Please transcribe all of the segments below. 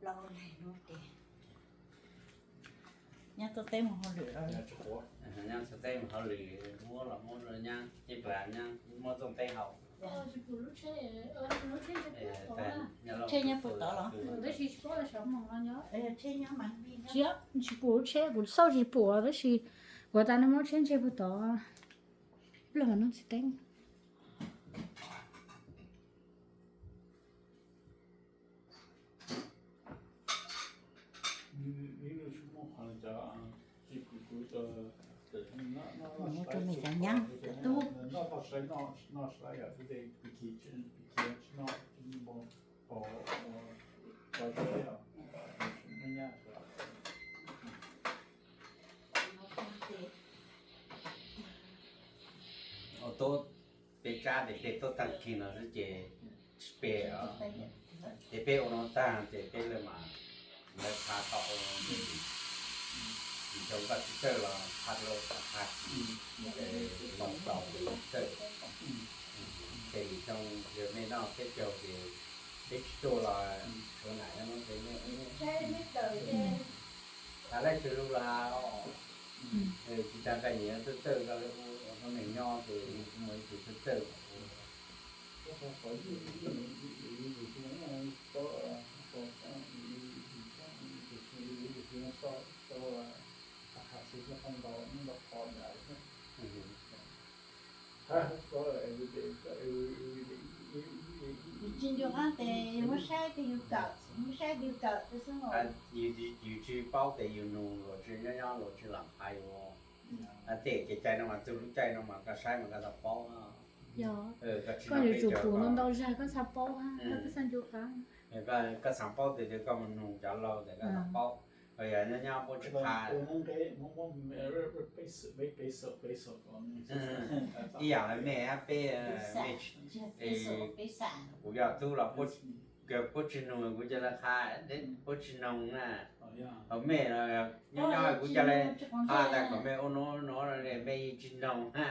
Los mus ces nyob txog teb mus hauj lwm los, nyob txog teb mus hauj lwm, muab los muab nyab ib plag nyab muab txooj teb haus. Tsheb nyob puag tod los? Tsheb nyob mas, tsis pum lub tsheb, kuv xauj tsis pum tab sis kuv tas no muab tsheb ntseg puag tod. Ib pliag mam noj txiv teb. Muab rau me cov nyab tub. Ua tuab peb tsab ces peb tuaj tag kis no xwb ces tsis pem os. Ces peb ua no tag ces peb lawv mam, lawv qha tau, ces xyoo koj tsis txawj los qha rau qha tsis, los tau txawj. Ces xyoo yog mej noj peb caug ces peb tsis tuaj los tshuav nam nyob no ces mej ua. Has laj tsis lug los has os. Tsis tas koj nyiam txawj txawj koj ua neeg nyob ces mus ib tug txawj txawj. Yus tsis ncu qab tes yus muab saib tes yus kawm, muab saib tes yus kawm xwb. Yus tsis paub tes yus nug luag tsis nyob nyob luag tsis lam qha yus. Tej kev cai no mas txug lub caij no mas koj saib mas koj txhaj paub. Koj yuav tsum pum ntau ntau zag koj txhaj paub, koj txhaj ncu qab. Koj txhaj paub tes tes koj mus nug cov laug tes koj txhaj paub. Yog nyob nyob puab tsis qha. Ib yam li mej hab peb, kuv yog tub los puab tsis nug kuv ca le qha, puab tsis noog na. Hauv mej los nyob nyob kuv ca le qha tas kom mej ua nuav nuav mej yeej tsis noog na,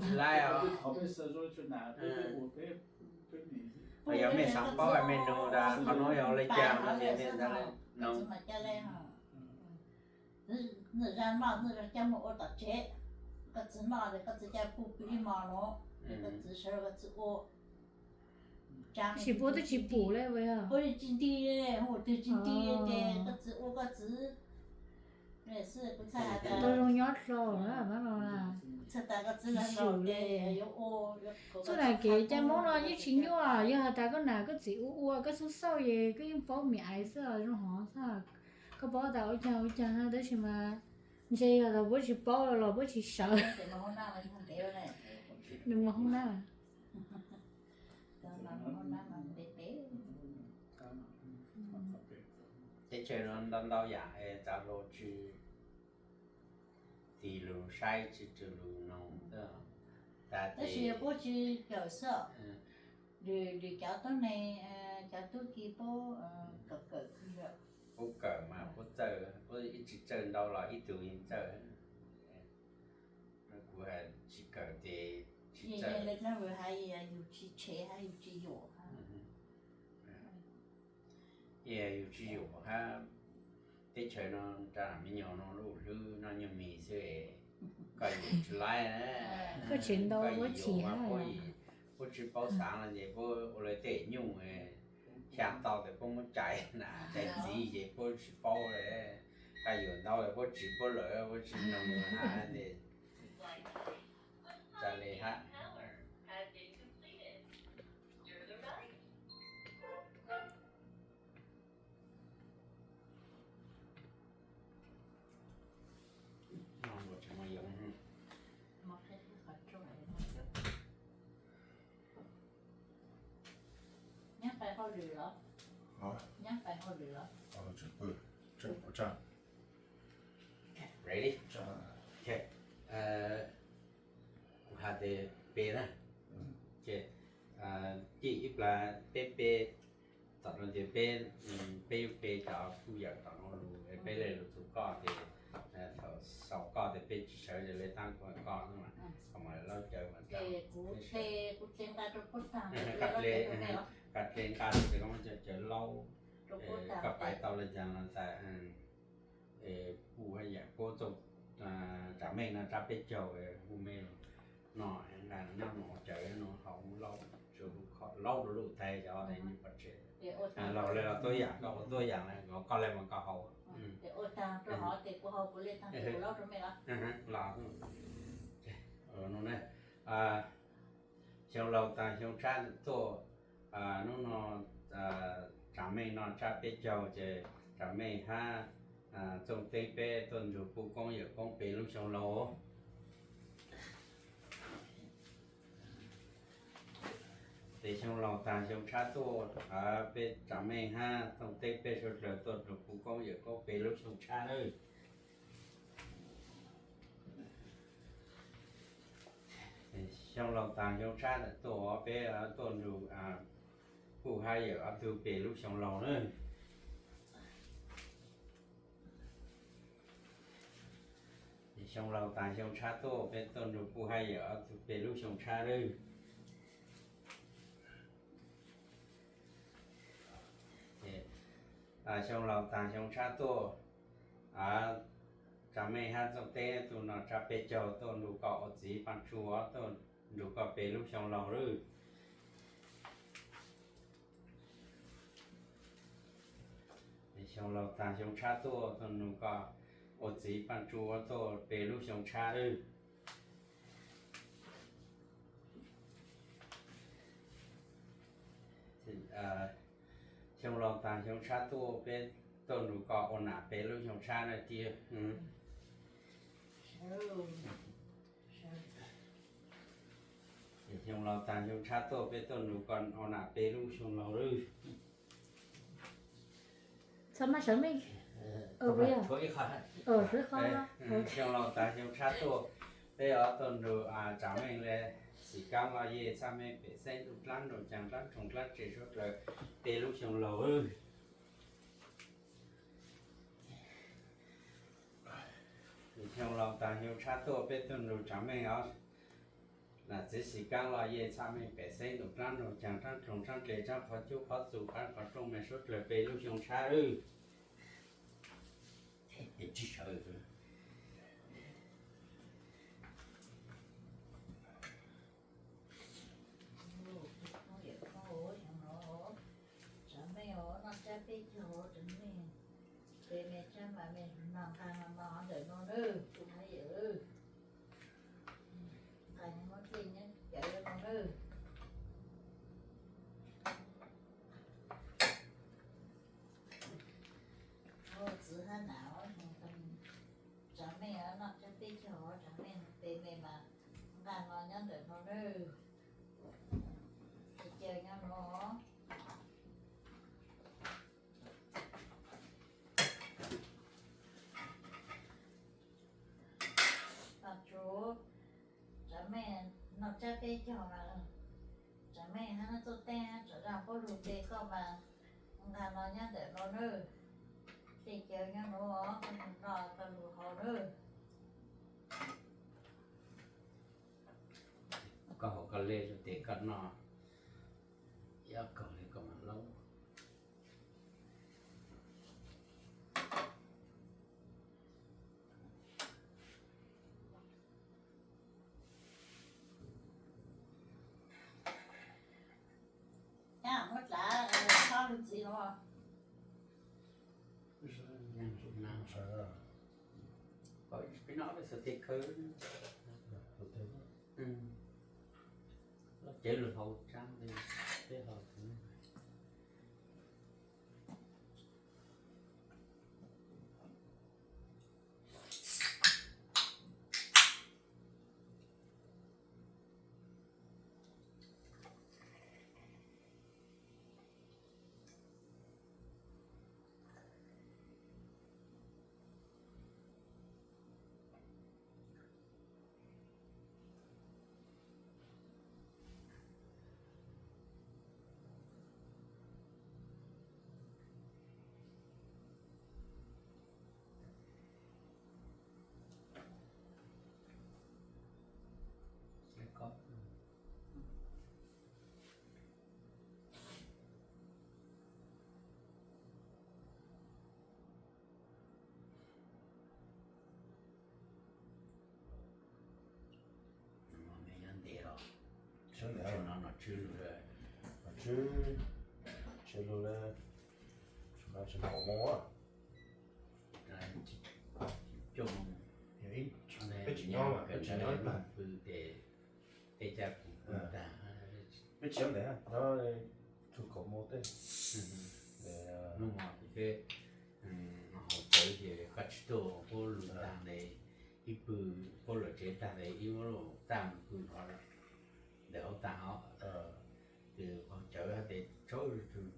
tsis laib os. Yog mej xaav paub mej nug tas qhov nuav yog ua le caag no ces mej noog. Nwj zag noj nwj zag coj moog ua tom tsev, koj txiv noj es koj txiv ca pug pw ib hmo nuav, koj txiv sawv koj txiv ua. Tab sis puab twb tsis pum le, puab tsis nti, hu twg tsis nti ces koj txiv ua koj txiv. Tau zoo nyob dlua, txhaj tas koj txiv laug laug ces yuav ua. Txuj nam kev cai Moob no yeej tsis nyuaj, yog has tas koj nam koj txiv ua ua koj xub xauj ces koj yeej paub mim aiv xwb, zoo hov xwb. Koj paub tas ua caag ua caag tab sis mas ntshe yog tas puab tsis paub los puab tsis sawv. Nws mos hoob nab. Teb chaws no ntau ntau yam es txav hluas tsis tig lug saib tsis tig lug noog. Tab sis puab tsis kawm xwb. Lwm cov tuab neeg, cov tub ki puab kawm kawm. Puab kawm mas puab txawj, puab ib tsis txawj ntau los ib tug yeej txawj. Kuv tsis kawm ces tsis txawj. Yus tsis tshev hab yus tsis yuam. Yus tsis yuam hab, teb chaws no rau me nyuam no lub hlwb noj nyuag mis xwb, koj yuam tsis laib. Koj tsis ntau, puab tsis paub xaav los ces puab ua lawv tej nyuj, xyaa tau tes puab muab cais na, cais txiv ces puab tsis paub le. Koj yuam ntau es puab tsis, puab lawm puab tsis noog na. Tsa le hab. Nyab pais hauj lwm los? Nyab pais hauj lwm los? Ready? Kuv has tes pe na. Ces ib plag peb pe, tom no ces peb, peb yuav pe cov kuj yawm tom no lug, peb le lug txug koj ces, thaum xaus koj tes peb tsis sawv ces le taab kuv has koj no mas, koj mam laub cawv mas. Koj dle nqa rau cov laub, Koj pais tau li cas no tas, puj haj yam puab txooj tsav meej no tsab peb caug, puj mej no nqa nyob no cawv no haus laub, laub rau luj tais cov pov tseg. Laug le los tuab yaam, koj ua tuab yaam le, koj le mas koj haus. Los, xyoo laug taag xyoo tshab tuaj, hnub no tsav meej no tsab peb caug ces tsav meej hab txooj teeb peb tuaj nrug puj koob yawm koob pe lub xyoo laug. Ces xyoo laug taag xyoo tshab tuaj, peb tsav meej hab txooj teeb peb suav dlawg tuaj nrug puj koob yawm koob pe lub xyoo tshab lawm. Xyoo laug taag xyoo tshab tuaj, peb tuaj nrug puj hab yawm ob tug pe lub xyoo laug lawm. Xyoo laug taag xyoo tshab tuaj, peb tuaj nrug puj hab yawm ob tug pe lub xyoo tshab lawm. Xyoo laug taag xyoo tshab tuaj, tsav meej hab txooj teeb tug no tsab peb caug tuaj nrug koj ua txiv paaj tsu, tuaj nrug koj pe lub xyoo laug lawm. Xyoo laug taag xyoo tshab tuaj, tuaj nrug koj ua txiv paaj tsu, tuaj pe lub xyoo tshab lawm. Xyoo laug taag xyoo tshab tuaj, peb tuaj nrug koj ua nam pe lub xyoo tshab na tiag. Xyoo laug taag xyoo tshab tuaj, peb tuaj nrug koj ua nam pe lub xyoo laug lawm. Xyoo laug taag xyoo tshab tuaj, peb ob tuaj nrug tsav meej le, xim kaab loj yej txhaj meej pem xeeb ntuj dlaab nroog caag dlaab rhoom dlaab tse suav dlawg pe lub xyoo laug lawm. Xyoo laug taag xyoo tshab tuaj, peb tuaj nrug tsav meej os. Nam txiv xim kaab loj yej txhaj meej pem xeeb ntuj dlaab nroog caag dlaab rhoom dlaab dle dlaab qhov cub qhov txug qaab qhov rooj mej suav dlawg pe lub xyoo tshab lawm. Tsav meej os, noj tsab peb caug, tsav meej, pe me tsab mas me no nqaa no no ntawm no nawb, puj hab yawm, nqaa nyob muab dlej nyob cawv no nawb. Txiv hab nam, tsav meej noj tsab peb caug, tsav meej pe me mas nqaa no nyob ntawm no nawb, dlej cawv nyob no. Paaj tsu, tsav meej noj tsab peb caug mas, tsav meej hab noj txuj teeb hab tsav zaj puab lug pe koj mas nqaa no nyob ntawm no nawb, dlej cawv nyob no, koj lug noj koj lug haus nawb. Koj haus koj le rua tes koj noj, ib ob kaug le koj mam laub. Muab dlav txhob lug ntxiv no. Peb noj peb xav tes khawb, lub cev lug hauv tsab, peb hauv. Tsev lug le, tsev kaum moos. Peb tsis nyob mas peb tsis nyob ntawd. Peb tsis nyob ntawd, nyob tug kaum moos tej. Hnub no peb haus cawv ces koj tsis tuaj, puab lug tag le, ib pw, puab lawm tsev tag le ib puab lug tag pw hov lawm, ntawm hauv tag hov. Ces haus cawv hab tes tsaug zug,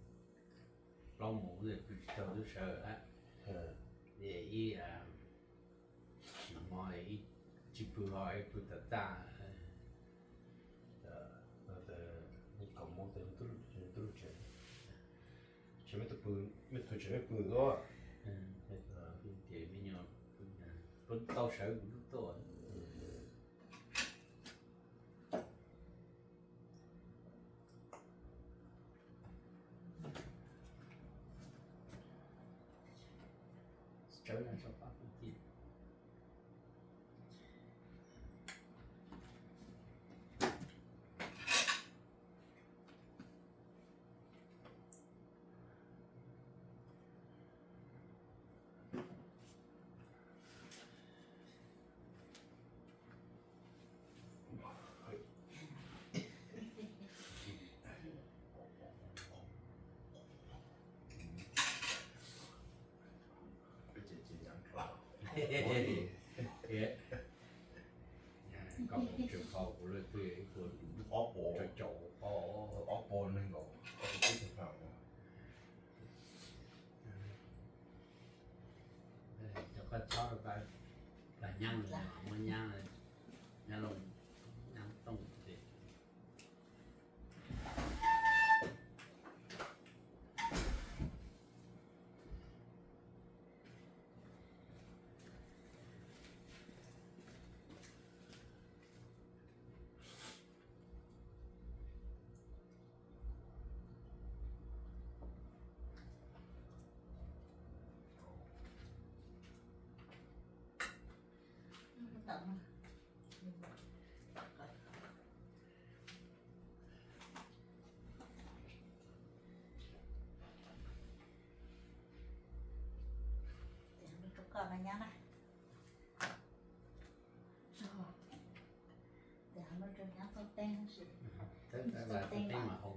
plaub moos pw tsis tau tub sawv hab. Ces ib, no mo ib tsis pw hov ib pw tag tag. Kaum moos tes tub lug tsev, tseem mej tug tseem mej pw os. Ces mej nyuam pw, puab tau sawv kuv lub tuaj. Tsawv no tso pab pw tim. Koj tsis qhau kuv lawm twb ib puas, ob puas, rau caum ob puas nees nkaum, ob puas peb caug phav. Cov koj chob rau koj, plag nyab, muab nyab, nyab loj, nyab tooj ces. Tes rau koj no nyab na. Tes rau nyab Txooj Teeb, Txooj Teeb mas hau.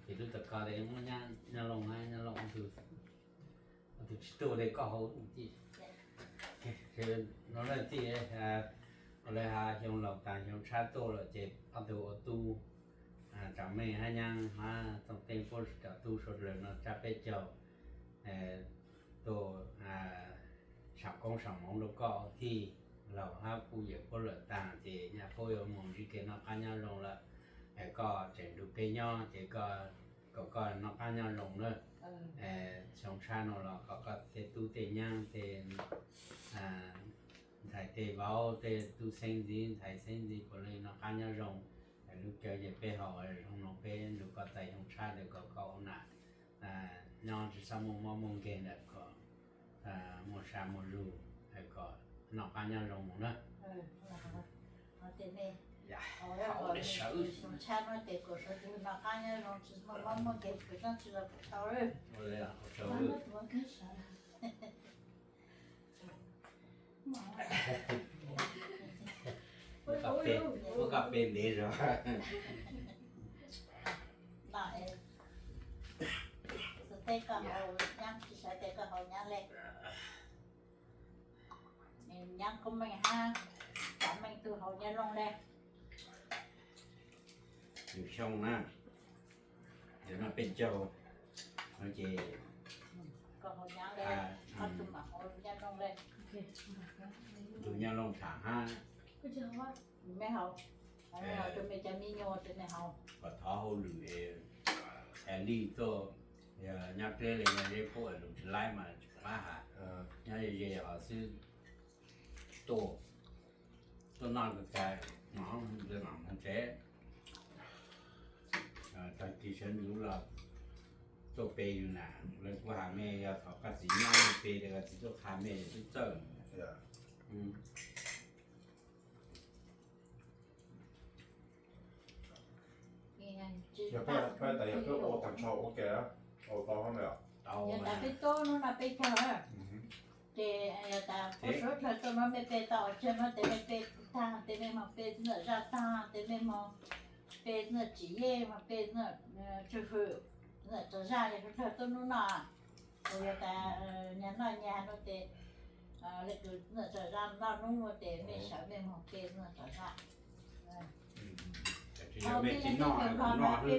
Ces lub tag koj tes muab nyab Looj, nyab Looj ob tug, ob tug tsis tuaj tes koj hau tij. No leej tij, lawv has xyoo laus tas xyoo tshab tuaj lawm ces ob tug ua tub, tsam mej hab nyab hab Txooj Teeb puab cov tub suav dlawg no tshab peb caug tuaj saum koob saum moov rau koj ua tij. Laus hab kuj yawm puab lawm tag ces nyaj puab yuav moog ntsib kev noj qab nyob zoo lawm. Koj tseem nrug peb nyob ces kom koj noj qab nyob zoo na. Xyoo tshab no los kom koj tej tub tej nyab tej ntxhais tej vauv tej tub xeeb ntxwv ntxhais xeeb ntxwv puav leej noj qab nyob zoo. Lub caij ces peb haus zoo no peb nrug koj txais xyoo tshab tes kom koj ua nam nyob tsis txhob muaj mob muaj nkeeg ntawm kom muaj sa muaj zug, kom noj qab nyob zoo mus na. Hauv le sawv. Xyoo tshab no ces kom sawv tsis noj qab nyob zoo tsis muaj mob muaj nkeeg kws noj tsis los tau. Muab koj pe ntev zog. Xav teb koj haus nyab, tsis xav tes koj haus nyab le. Nyab koob meej hab tsav meej tug haus nyab looj le. Yug xyoo na, yog noj peb caug no ces koj haus nyab le, ob tug mam haus nyab looj le. Tug nyab looj tham hab. Mej haus, rau mej cov me nyuam rau mej haus. Kom thov hauj lwm es li tuaj, yog nyob dleb le nyob dleb puab lug tsis laib mas tsis pom qab has. Nyob ze ze hov xwb, tuaj, tuaj noj kag, mam moog tsev. Tag kis sawv ntxuv los tuaj pe yug nam, lawv kuj has mej yog thov koj txiv nyob pe tes koj txiv tuaj qha mej twb txawj. Yog peb, peb tas yog peb ua tag nrho ua ke, ua tau hab me os. Yog tas peb tuaj hnub no peb kawg, ces yog tas puab suav dlawg tuaj no mej pe tau tsawg no tes mej pe tag, tes mej moog pe txiv ntxawm zaj tag, tes mej moog pe txiv ntxawm tsim yej, moog pe txiv ntxawm tswj hwm, txiv ntxawm tsav zaj, yog suav dlawg tuaj hnub no. Kuv yog tas nyag noj nyag no tes, le kws txiv ntxawm tsav zaj noj hnub no tes mej sawv mej moog pe txiv ntxawm tsav zaj. Mej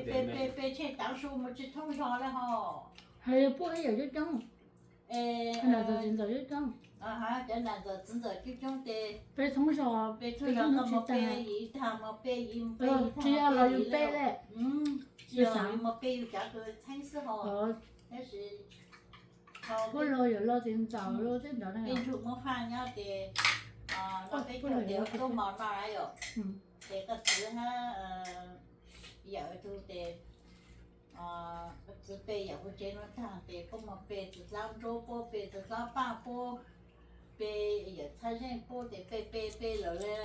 pe pe pe tsheej taav su mus tsis thoob zog le hos. Hais yog puab ib yam coob coob. Nam ntxawm txiv ntxawm coob coob. Cov nam ntxawm txiv ntxawm coob coob tes peb thoob zog, peb thoob zog koj mus pe yus ib tag, mus pe yus, mus pe yus ib tag, tsis yog los yus pe le, tsis yog yus mus pe yus cov kws txheeb xwb hos. Tab sis puab los yog los txiv ntxawm los tej ntawd ne. Peb ntsuj Moob Faj nyob tes, no peb caug tes tuaj mos no na yom, ces koj txiv hab yawm tug tes, koj txiv pe yawm kuv tsev nuav tag tes puab mus pe txiv dlaab nruab, puab pe txiv dlaab paaj, puab pe yawm Txhaj Zeej, puab tes pe pe pe lawm le.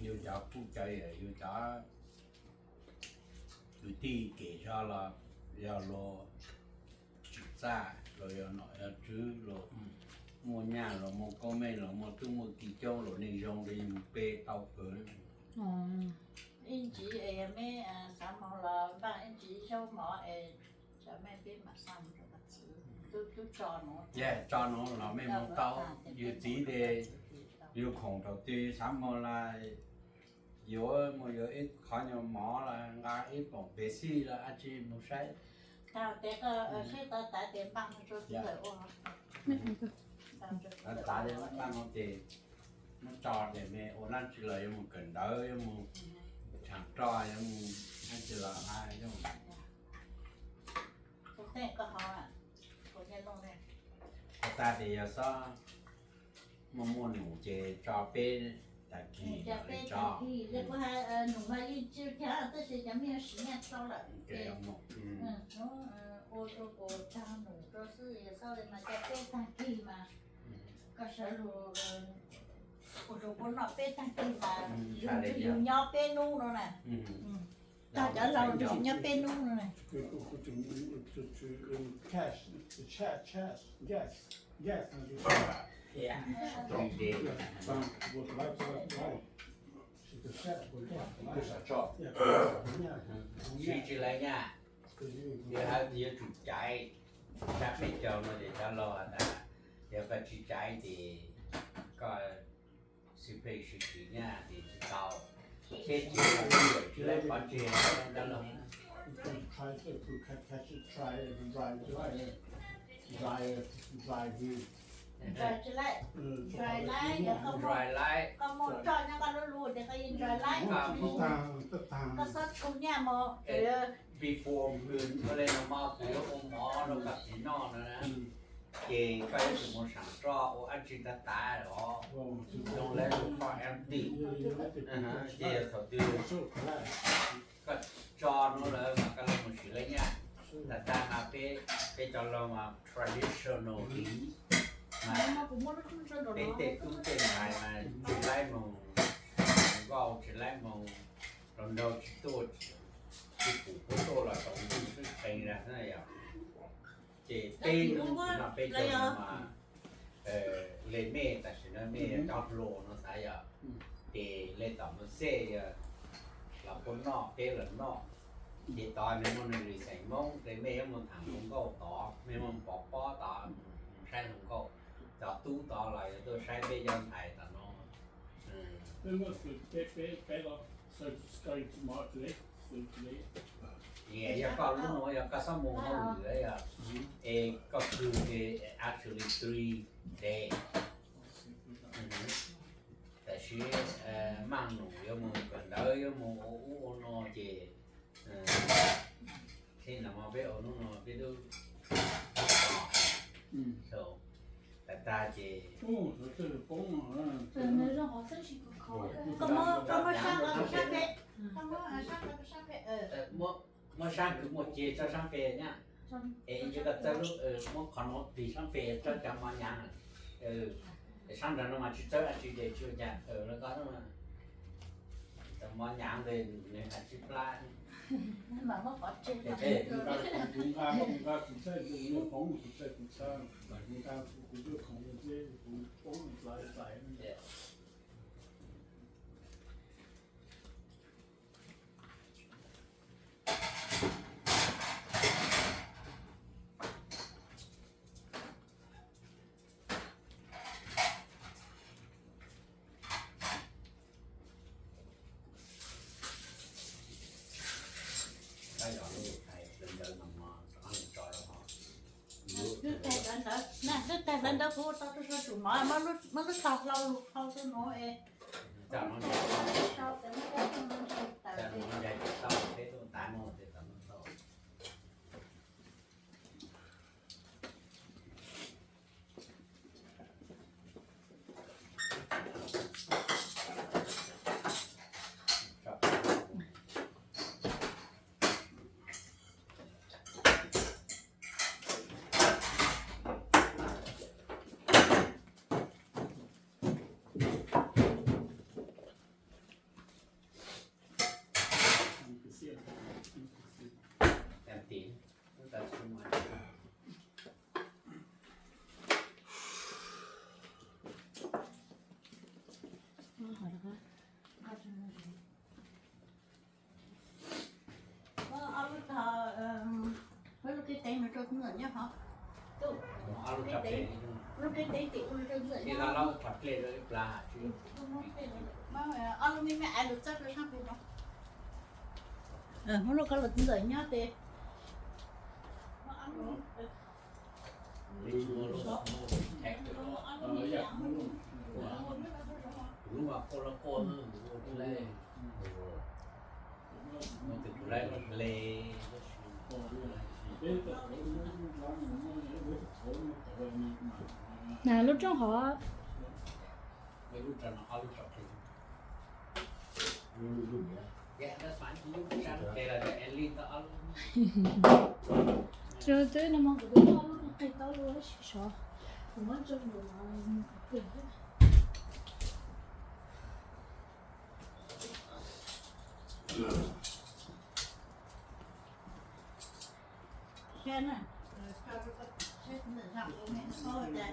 Yug cov kuj cov yawm, yug cov kwv tij kev zog los yog luag tsim txaj los yog nom yog tswv los muaj nyaj los muaj koob meej los muaj tub muaj ki coob los neeg zoo rua yug mus pe tau kawg. Ib ntsis es yog mej xav moog los npaaj ib ntsis zaub mov es, tso mej peb mam xaj mus rua koj txiv. Tub tso nuav, tso nuav los mej moog tau, yug txiv tes yug khoom thaum twg xav moog los yuav, moog yuav ib qhov nyuag mov los nqa ib poom pes xij los dlaab tsi moog saib. Tag tes koj saib tau tas tes npaaj rua txiv ntxawm ua. Tav le npaaj no tes muab tso tes mej ua dlaab tsi los yuav moog kawm ntawv, yuav moog tshaav roj, yuav moog dlaab tsi los hab. Tag tes yog xob muaj muaj num ces tso peb tag kis, tso peb tag kis le kuv has num mas yeej tsi ua cas tab sis cov mej yuav siv nyaj tau lawm. Ua rua kuv tag num rua xwb, yog xob le mas coj peb tag kis mas koj sawv lug ua rua puab noj peb tag kis mas yug nyob peb nub no na. Tag cov laug nyob peb nub no na. Siv tsis lawv nyaj, yog hab yuav tsum caiv, sab peb caug no ces cov laug has tas yog koj tsis caiv ces koj xwb pheej siv siv nyaj ces tsis tau, thiab tsis tau tsis lawv pov tseg cov laug. Dry life, koj muaj roj nyob koj lub lub tes koj yeej dry life, koj xob tshu nyaj mog. Before kws le no mog kws yuav ua mov rau koj txiv noj no na, ces koj yuav tsum mus saam roj ua dab tsi tag tas os, zoo le lub koj empty, ces yog thaum twg koj tso nuav lawm mas koj le mus siv lawv nyaj. Tag tas mas peb, peb cov laug mas traditional li mas peb tej tub tej ntxhais mas tsis laib moog nkauj, tsis laib moog hluas nraug, tsis tuaj, tsis pum puab tuaj los tau ntsuj xwb qee zag xwb yog. Ces peb hnub no peb caug no mas le mej tam sim no mej cov hluas no xav yog, ces le tom no xej yog los puab noj peb los noj, ces tod nwg muaj nwg li xeem Moob le mej yuav mus thaam hluas nkauj tod, mej muaj pov pob tod, saib hluas nkauj, cov tub tod los yuav tuaj saib peb cov ntxhais tom no. Yog koj lub nuav yog koj xob mus hauj lwm yog, es koj kws ces actually three day. Tam sis maaj num yuav mus kawm ntawv, yuav mus ua ub ua no ces, txij no peb ua hnub no peb tub tag tag ces muab saab kws muaj ceg tso saab fes nyaj, es yog koj txawb lub, muab qhov nuav tig saab fes txawb cov mov nyaav, saab nraag no mas tsis txawb dlaab tsi ces tsis ua cas, le koj Mov nyav ntawd nws hais tsis plab. Mas muab pov tseg. Kuv nqa, kuv nqa kuv txhaj, kuv nqa kuv txhaj, kuv nqa kuv txhaj, kuv nqa kuv txhaj khoom ntawd kuv poob txais txais. Twb tag hlawv ntawd, twb tag hlawv ntawd kuv tau rau sab tsum mov, muab lub tsho hlau lug hlau rau nuav es. Lub qe teeb no rau ntawm nyob hov. Lub qe teeb tim ua rau ntawm nyob. Ob lub me me aiv lug txawb rau sab pem no. Muab lub ko los ntawm nyob tes. Na lub rooj hov. Tsis twb no mas kuv twb muab lub qe taub lub sib sov, kuv muab tso mus no.